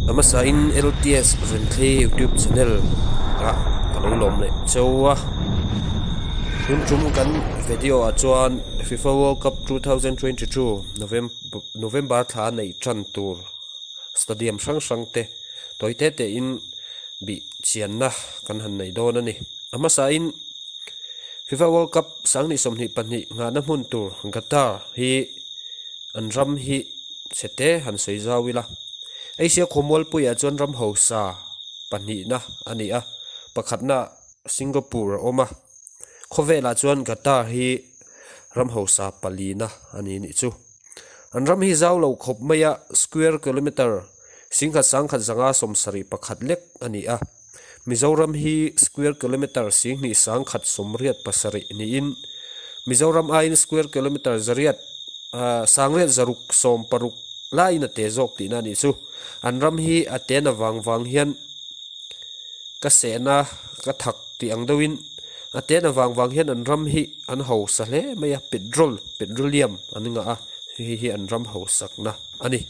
A hmasain LTS Renthlei YouTube channel ah ka lo lawm leh cheu a. Tun tum kan video ah chuan FIFA World Cup 2022 November thla neih tan tur stadium hrang hrang te tawi te te in bih chianna kan han nei dawn a ni. A hmasain FIFA World Cup 2022 nghahna hmun tur Qatar hi an ram hi chhe te han sawi zau ila. Asia khawmualpuiah chuan ram hausa pahnihna a ni a, pakhatna Singapore a awm a, khawvelah chuan Qatar hi ram hausa palina a ni nih chu. An ram hi zau lo khawp mai a, square kilometre singkhat sangkhat zanga sawmsarih pakhat lek a ni a. Mizoram hi square kilometre singhnih sangkhat sawmriat pasarih niin Mizoram aiin square kilometre zariat sangriat zaruk sawm paruk laiin a te zawk tihna a nih chu. An ram hi a ten avang vang hian ka sehna ka thak tih ang deuhin a ten avang vang hian an ram hi an hausa hle mai a, petrol petroleum an ngah a, hei hi an ram hausakna a ni.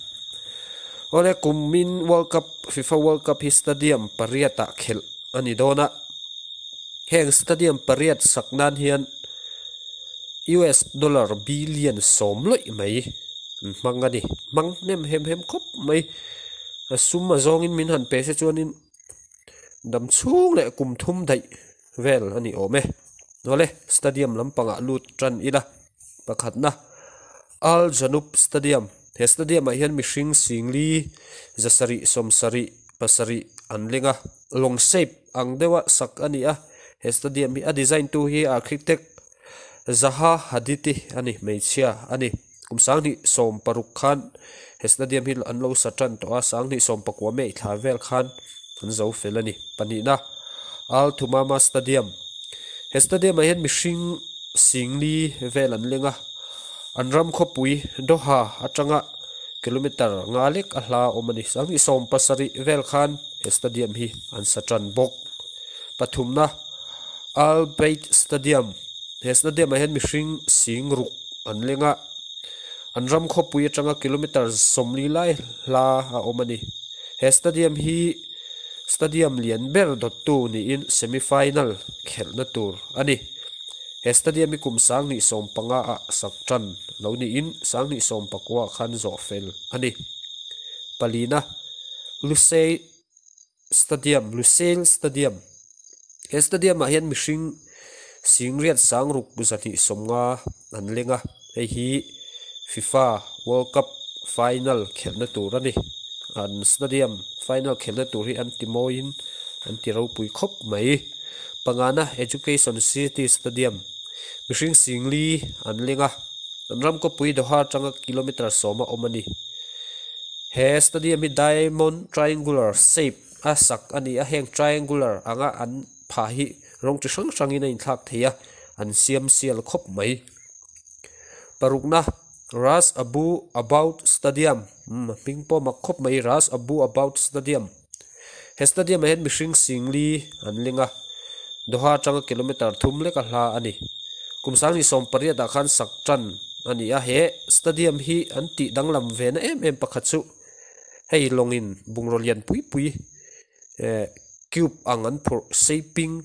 Awle kumin World Cup FIFA World Cup hi stadium pariat ah khelh a ni dawn a, heng stadium pariat sak nan hian US dollar billion sawm lawih mai an hmang a ni, hmang hnem hem hem khawp mai, a sum a zawngin min han pe se chuanin dam chhung leh kum thum daih vel a ni awm e. Awle stadium lampangah lut tan ila pakhatna Al Janoub Stadium he stadium ah hian mihring singli zasarih sawmsarih pasarih an leng a lawng shape ang deuha sak a ni a he stadium hi a design tu hi architect Zaha Hadid i a ni hmeichhia a ni kum sanghnih sawm paruk khan he stadium hi an lo sa tan tawh a sanghnih sawm pakua mei thla vel khan an zo fel a ni pahnihna Al Thumama Stadium he stadium ah hian mihring singli vel an leng a an ram khawpui Doha atanga kilometer nga lek a hla awm a ni sanghnih sawm pasarih vel khan he stadium hi an sa tan bawk pathumna. Al Bayt Stadium, He stadium ah hian mihring sing ruk an leng a, an ram khawpui atanga kilometre sawmli lai hla a awm a ni. He stadium hi stadium lian ber dawttu niin semi final khelhna tur a ni. He stadium hi kum sanghnih sawm panga ah sak tan lo niin sanghnih sawm pakua ah khan zawh fel a ni. Palina, Lusail Stadium, Lusail Stadium. He stadium ah hian mihring singriat sangruk zahnih sawmnga an leng a, hei hi FIFA World Cup final khelhna tur a ni. An stadium final khelhna tur hi an ti mawiin an ti ropui khawp mai. Pangana Education City Stadium, mihring singli an leng a, an ram kawpui Doha atanga kilometre sawma awm a ni. He stadium hi diamond triangular shape a sak a ni a heng triangular anga an phah hi rawng chi hrang hrangin a inthlak thei a an siam sial khawp mai. Parukna Ras Abu Aboud Stadium umm a hming pawh a mak khawp mai Ras Abu Aboud Stadium he stadium ah hian mihring singli an leng a Doha atanga kilometer thum leka hla a ni kum sanghnih sawm pariat ah khan sak tan a ni a he stadium hi an tih danglam ve na em em pakhat chu hei lawngin bungraw lian pui pui eh cube ang an phurh shaping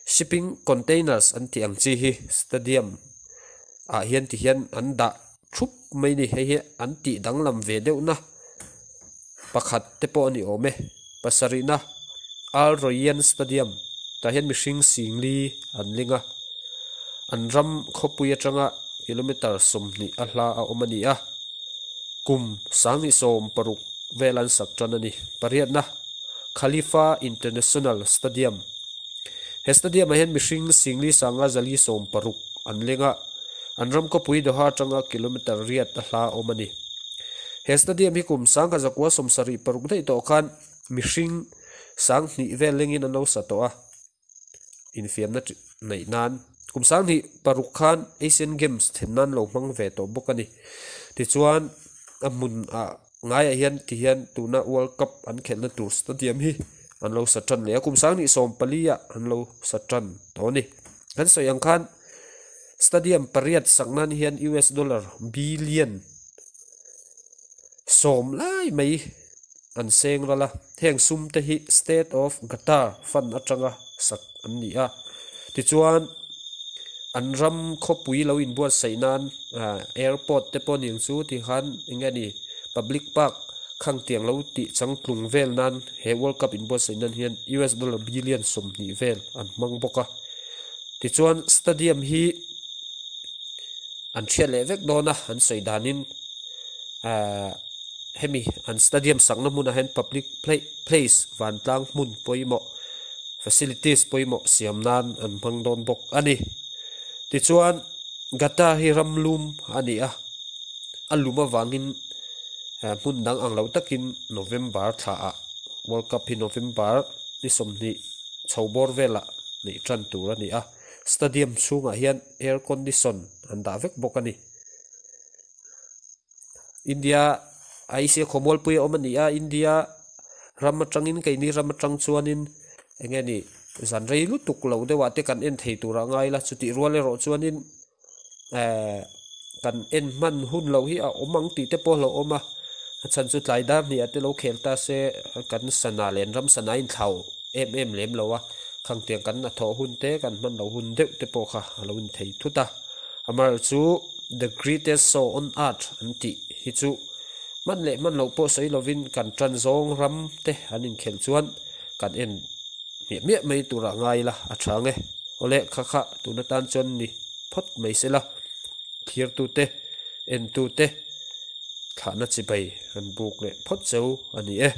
shipping containers an tih ang chi hi stadium ah hian ti hian an dah thup mai a ni hei hi an tih danglam ve deuh na pakhat te pawh a ni awm e pasarih na Al Rayyan Stadium tah hian mihring singli an ling a. An ram khawpui atanga kilometre sawmhnih a hla a awm a ni a, kum sanghnih sawm paruk vel an sak tan a ni. Pariatna, Khalifa International Stadium. He stadium ah hian mihring singli sanga zali sawm paruk an leng a, an ram khawpui Doha atanga kilometre riat a hla a awm a ni. He stadium hi kum sangha zakua sawmsarih paruk daih tawh khan mihring sanghnih vel lengin an lo sa tawh a. Infiamna neih nan kum sanghnih paruk khan Asian Games then nan lo hmang ve tawh bawk a ni. Tichuan a hmun ah ngaiah hian ti hian tuna World Cup an khelhna tur stadium hi an lo sa tan leh a kum sanghnih sawm pali ah an lo sa tan tawh a ni. Kan sawi ang khan stadium pariat sak nan hian US dollar billion sawm lai mai. an seng ral a, heng sum te hi State of Qatar fund atanga sak an ni a. Tichuan an ram khawpui lo inbuatsaih nan airport te pawh ning chu tikhan eng nge ni public park khang tiang lo tih changtlung vel nan he World Cup inbuatsaih nan hian US dollar billion 20 vel an hmang bawk a. Tichuan stadium hi an thiat leh vek dawn a, an sawi danin ahh hemi an stadium sakna hmunah hian public place vantlang hmun pawimawh facilities pawimawh siam nan an hmang dawn bawk a ni. Tichuan Qatar hi ram lum a ni a, a lum avangin hmun dang ang lo takin November thla ah World Cup hi November ni 20 chho bawr velah neih tan tur a ni a, stadium chhungah hian air condition an dah vek bawk a ni. India Asia khawmualpui a awm a ni a, India ram atangin keini ram atang chuanin eng nge ni zan rei lutuk lo deuh ah te kan en thei tur a ngai la, chutih rual erawh chuanin ehh kan en hman hun loh hi a awm ang tih te pawh a lo awm a, a chhan chu tlai dar hnih ah te lo khel ta se kan sana leh an ram sana a inthlau em em lem lo a, khang tiang kan hnathawh hun te kan hman loh hun deuh te pawh kha a lo inthei thut a, amaherawhchu the greatest show on earth an tih hi chu hman leh hman loh pawh sawi lovin kan tan zawng ram te an inkhelh chuan kan en hmiah hmiah mai turah ngai ila a tha ang e. Awle kha kha tun atan chuan ni phawt mai sela thirtute entute thlahna chibai an buk leh phawt cheu a ni e.